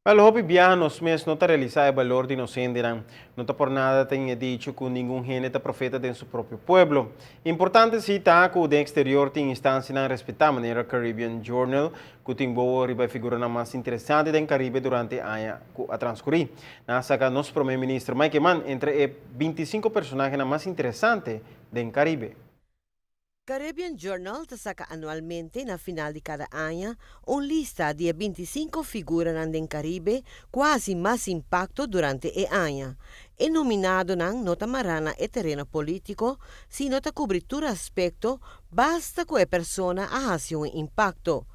Pero hopi biaha nos mes no ta realisa e balor di nos hendenan. No ta por nada tin e dicho cu ningun hende ta profeta den su propio pueblo. Importante si ta cu den exterior tin instancianan respeta manera Caribbean Journal cu tin wowo riba e figuranan mas interesante den Caribe durante aña cu a transcuri. Nan a saca nos Prome Minister Mike Eman entre e 25 personahenan mas interesante den Caribe. Caribbean Journal ta saca anualmente na final di cada aña un lista di e 25 figuranan den Caribe cu a haci mas impacto durante e aña. E nominadonan no ta mara na e tereno politico, sino ta cubri tur aspecto, basta cu e persona a haci un impacto.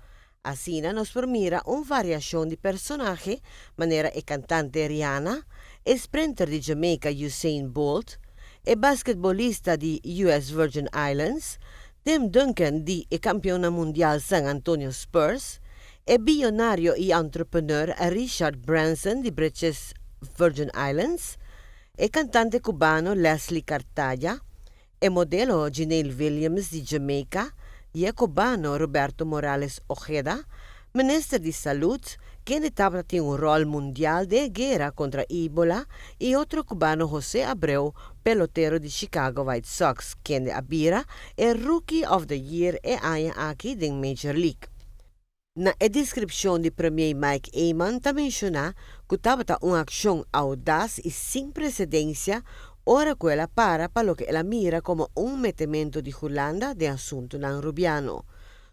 Asina nos por mira un variacion di personahe, manera e cantante Rihanna, e sprinter di Jamaica Usain Bolt, e basketbolista di US Virgin Islands, Tim Duncan di e campeon mundial San Antonio Spurs, e biyonario y entrepreneur Richard Branson di British Virgin Islands, e cantante cubano Leslie Cartaya, e modelo Janelle Williams di Jamaica y e cubano Roberto Morales Ojeda, minister di Salud, kende tabatin un rol mundial den guera contra Ebola, y otro cubano José Abreu, pelotero di Chicago White Sox, kende a bira e Rookie of the Year e aña aki den Major League. Na e descripcion di Premier Mike Eman ta menciona cu tabata un accion audaz y sin precedencia ora cu el a para pa loke el a mira como un metemento di Hulanda den asuntonan Rubiano.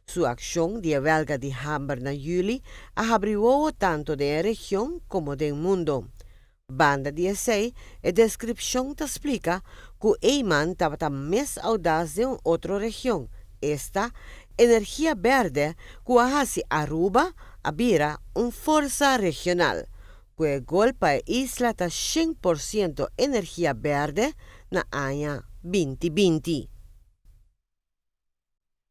Su accion di welga di hamber na juli a habri tanto den region como den mundo. Banda di esey, e descripcion ta splica cu Eman tabata mes audaz den otro region, esta energia berde cu a haci Aruba a bira un forsa regional, cu e gol pa e isla ta 100% energia berde na aña 2020.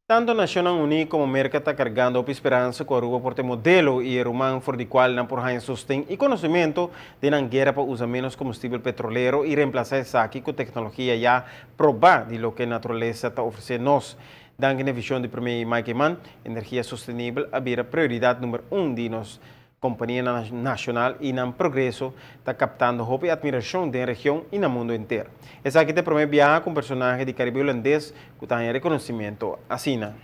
Tanto Nacionnan Uni como Merca ta cargando speransa cu Aruba por ta modelo y ruman for di cual nan por haya sosten y conocimento den nan guera pa usa menos combustibel petrolero y reemplasa esaki cu tecnologia ya proba di loke naturalesa ta ofrece nos. Danki na vision di Premier Mike Eman, energia sostenibel a bira prioridad number 1 di nos compania nacional y nan progreso ta captando hopi admiracion den region y na mundo entero. Esaki ta e prome biaha cu un personahe di Caribe Hulandes cu tin reconocimento asina.